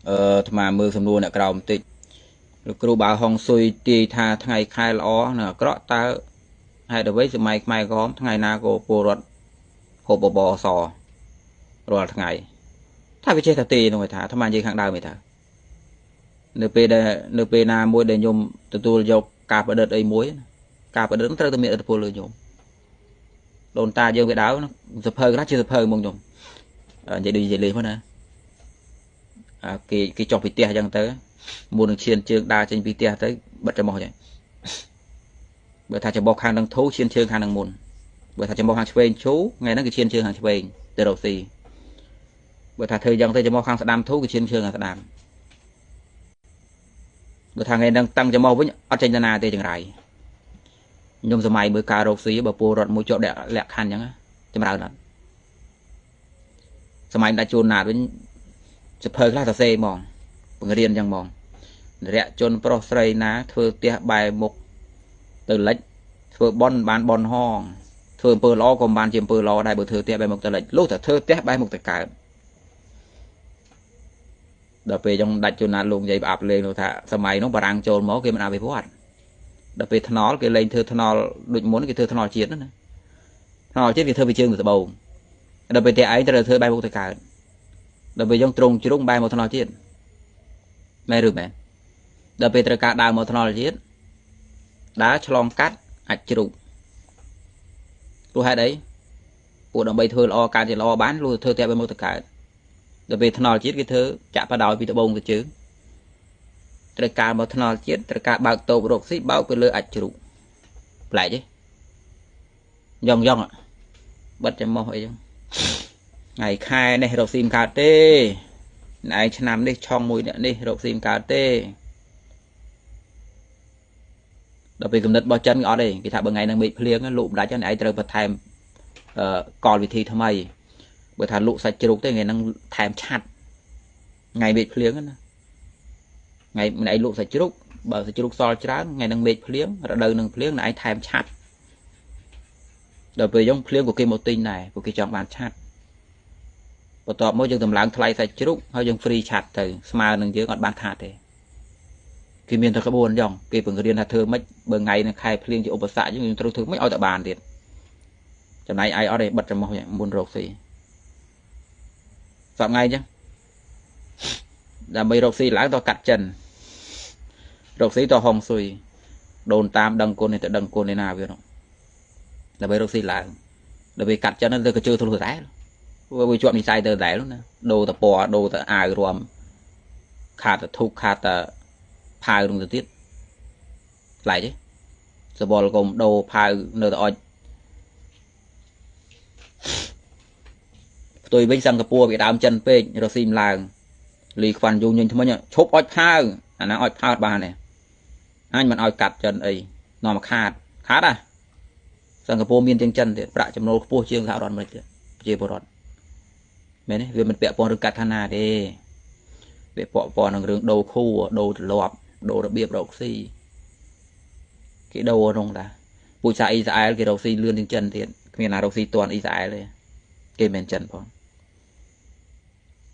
អាត្មាមើលសំណួរអ្នកក្រោមបន្តិចលោកគ្រូបាហុងស៊ុយទាយថាថ្ងៃខែល្អនិងអាក្រក់តើហេតុអ្វីសម័យខ្មែរក្រហមថ្ងៃណាក៏ពលរដ្ឋហូបបបរសរាល់ថ្ងៃថាវាចេះតែទេនោះឯថាអាត្មានិយាយខាងដើមឯថានៅពេលណាមួយដែលញោមទទួលយកការប្រឌិតអីមួយការប្រឌិតត្រូវតែមានឥទ្ធិពលលើញោមដូនតាយើងវាដើរសភៅខ្លះជាសភៅហ្មងញោមនិយាយដូចនិយាយលេងហ្នឹងណាគេចុះពីផ្ទះអញ្ចឹងទៅមុននឹងឈានជើងដើរចេញពីផ្ទះទៅបិទច្រមុះអញ្ចឹងបើថាច្រមុះខាងនឹងធូឈានជើងខាងនឹងមុនបើថាច្រមុះខាងឆ្វេងឈូថ្ងៃហ្នឹងគេឈានជើងខាងឆ្វេងទៅរកស៊ីបើថាធ្វើយ៉ាងទៅច្រមុះខាងស្ដាំធូគេឈានជើងខាងស្ដាំបើថាថ្ងៃហ្នឹងតាំងច្រមុះវិញអត់ចេញទៅណាទេចង្រៃខ្ញុំសម័យមើលការរកស៊ីបើពលរដ្ឋមួយជាប់លក្ខខណ្ឌអញ្ចឹងចម្រើនអត់សម័យដាច់ជួនណាតវិញសភៅខ្លះសរសេរហ្មងបង្រៀនអញ្ចឹងហ្មងនរៈជនប្រុសស្រីណាធ្វើផ្ទះបែរមុខទៅលិចធ្វើបន់បានបន់ហងធ្វើអំពើល្អក៏មិនបានជាអំពើល្អដែរបើធ្វើផ្ទះបែរមុខទៅលិចលុះតែធ្វើផ្ទះបែរមុខទៅកើតដល់ពេលខ្ញុំដាច់ជួនណាតលោកនិយាយផ្អាប់លេងលោកថាសម័យនោះបារាំងចូលមកគេមិនអភិវឌ្ឍដល់ពេលថ្នល់គេលែងធ្វើថ្នល់ដូចមុនគេធ្វើថ្នល់ជាតិណាថ្នល់ជាតិគេធ្វើពីជើងទៅត្បូងដល់ពេលតែឯងត្រូវធ្វើបែរមុខទៅកើតដល់ពេលយើងត្រង់ជ្រុងបែរមកថ្នល់ជាតិមែនឬមែនដល់ពេលត្រូវការដើរមកថ្នល់ជាតិដើរឆ្លងកាត់អាចជ្រុកព្រោះហេតុអីពួកដើម្បីធ្វើល្អកើតជាល្អបានលុះធ្វើតែបែរមុខទៅកើតដល់ពេលថ្នល់ជាតិគេធ្វើចាក់បដោយពីត្បូងទៅជើងត្រូវការមកថ្នល់ជាតិត្រូវការបើកតូបរកស៊ីបើកទៅលើអាចជ្រុកប្លែកទេយ៉ងយ៉ងបិទច្រមុះអីចឹងថ្ងៃខែនេះរកស៊ីមិនកើតទេឯងឆ្នាំនេះឆុងមួយអ្នកនេះរកស៊ីមិនកើតទេដល់ពេលកំណត់របស់ចិនក៏អត់ទេគេថាបើថ្ងៃហ្នឹងមេឃភ្លៀងលក់មិនដាច់ឯងត្រូវបន្ថែមកលវិធីថ្មីបើថាលក់សាច់ជ្រូកទេថ្ងៃហ្នឹងថែមឆាត់ថ្ងៃមេឃភ្លៀងណាថ្ងៃឯងលក់សាច់ជ្រូកបើសាច់ជ្រូកសល់ច្រើនថ្ងៃហ្នឹងមេឃភ្លៀងរដូវនឹងភ្លៀងឯងថែមឆាត់ដល់ពេលយើងភ្លៀងក៏គេមកទិញដែរព្រោះគេចង់បានឆាត់បន្ទាប់មកយើងតម្លើងថ្លៃសាច់ជ្រូកហើយយើងហ្វ្រីឆាត់ទៅស្មើនឹងយើងអត់បានខាតទេគេមានតែក្បួនយ៉ងគេបង្រៀនថាធ្វើម៉េចបើថ្ងៃនឹងខែភ្លៀងជាឧបសគ្គយើងត្រូវធ្វើម៉េចឲ្យតែបានទៀតចំណែកឯងអត់ទេបិទច្រមុះមុនរកស៊ីសប្ងៃអញ្ចឹងដើម្បីរកស៊ីឡើងតកាត់ចិនរកស៊ីតហុងស៊ុយដូនតាមដឹងគុណនេះទៅដឹងគុណឯណាវានោះដើម្បីរកស៊ីឡើងដើម្បីកាត់ចិនទៅក៏ជឿធ្លុះដែរវាជាប់និស័យទៅដែរណាដូរតពណ៌ដូរតអាវរួមខាតតធុកខាតតផាវនោះទៅទៀតប្លែកទេសបល់កុំដូរផាវនៅតែអុចផ្ទុយវិញសិង្ហបុរីវាដើមចិនពេករកស៊ីមិនឡើងលីខ្វាន់យូញញថ្មិញឈប់អុចផាវអាណាអុចផាវបានទេអញមិនឲ្យកាត់ចិនអីនាំមកខាតខាតហ่ะសិង្ហបុរីមានជាងចិនទៀតប្រាក់ចំណូលខ្ពស់ជាងសហរដ្ឋអាមេរិកទៀតប្រជាពលរដ្ឋមែនទេវាមិនពាក់ព័ន្ធរឿងកាត់ឋានៈទេវាពាក់ព័ន្ធនឹងរឿងដូរខួរដូរទម្លាប់ដូររបៀបរកស៊ីគេដូរក្នុងតាពូជសាអ៊ីស្រាអែលគេរកស៊ីលឿនជាងចិនទៀតគ្មានណារកស៊ីទាន់អ៊ីស្រាអែលទេគេមិនមែនចិនផង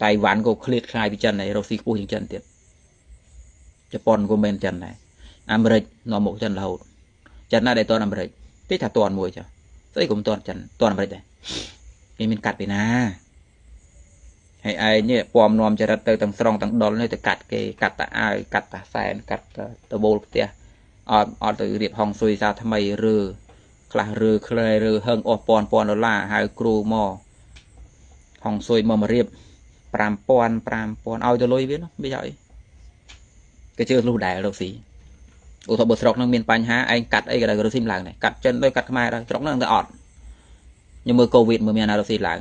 តៃវ៉ាន់ក៏ឃ្លាតខ្លាយពីចិនដែររកស៊ីខ្ពស់ជាងចិនទៀតជប៉ុនក៏មិនចិនដែរអាមេរិកនាំមុខចិនរហូតចិនណាដែលទាន់អាមេរិកតិចថាទាន់មួយចុះស្អីក៏មិនទាន់ចិនទាន់អាមេរិកដែរគេមានកាត់ពីណាហើយឯងនេះពំនាំចរិតទៅទាំងស្រុងទាំងដុលនេះទៅកាត់គេកាត់តាអាវកាត់តាសែនកាត់តបូលផ្ទះអត់ទៅរៀបហុងស៊ុយសាថ្មីរើខ្លះរើក្លែរើហឹងអស់ពាន់ពាន់ដុល្លារហៅគ្រូមកហុងស៊ុយមករៀប5000 5000ឲ្យទៅលុយវានោះមិនអីគេជឿលុះដែររកស៊ីឧទាហរណ៍បើស្រុកនឹងមានបញ្ហាឯងកាត់អីក៏ដោយរកស៊ីមិនឡើងដែរកាត់ចិនដោយកាត់ខ្មែរដោយស្រុកនឹងទៅអត់ខ្ញុំមើលកូវីដមើលមានណារកស៊ីឡើង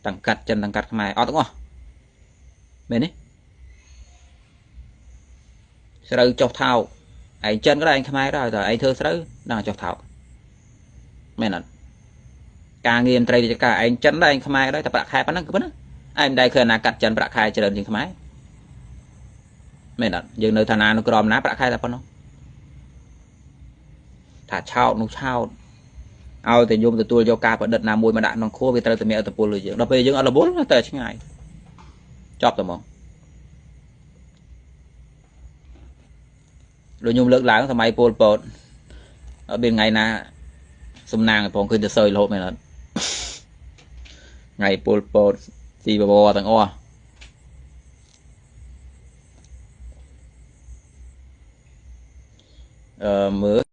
ទាំងកាត់ចិនទាំងកាត់ខ្មែរអត់ទាំងអស់មែនទេស្រូវចុះថោកឯងចិនក៏ដែរឯងខ្មែរដែរតែឯងធ្វើស្រូវដល់ចុះថោកមែនអត់ការងារមន្ត្រីរាជការឯងចិនដែរឯងខ្មែរដែរតែប្រាក់ខែប៉ុណ្ណឹងគឺប៉ុណ្ណឹងឯងមិនដែលឃើញណាកាត់ចិនប្រាក់ខែច្រើនជាងខ្មែរមែនអត់យើងនៅឋានៈនៅក្រមណាប្រាក់ខែតែប៉ុណ្ណោះថាឆោតនោះឆោតឲ្យតែយមទទួលយកការប្រឌិតណាមួយមកដាក់ក្នុងខួរវាត្រូវតែមានឥទ្ធិពលលើយើងដល់ពេលយើងអត់រវល់តែឆ្ងាយចប់តែហ្មង ដូចខ្ញុំលើកឡើងសម័យពលពតអត់មានថ្ងៃណាសំណាងផងឃើញតែសើយរហូតមែនអត់ថ្ងៃពលពតស៊ីបបរទាំងអស់អឺមើល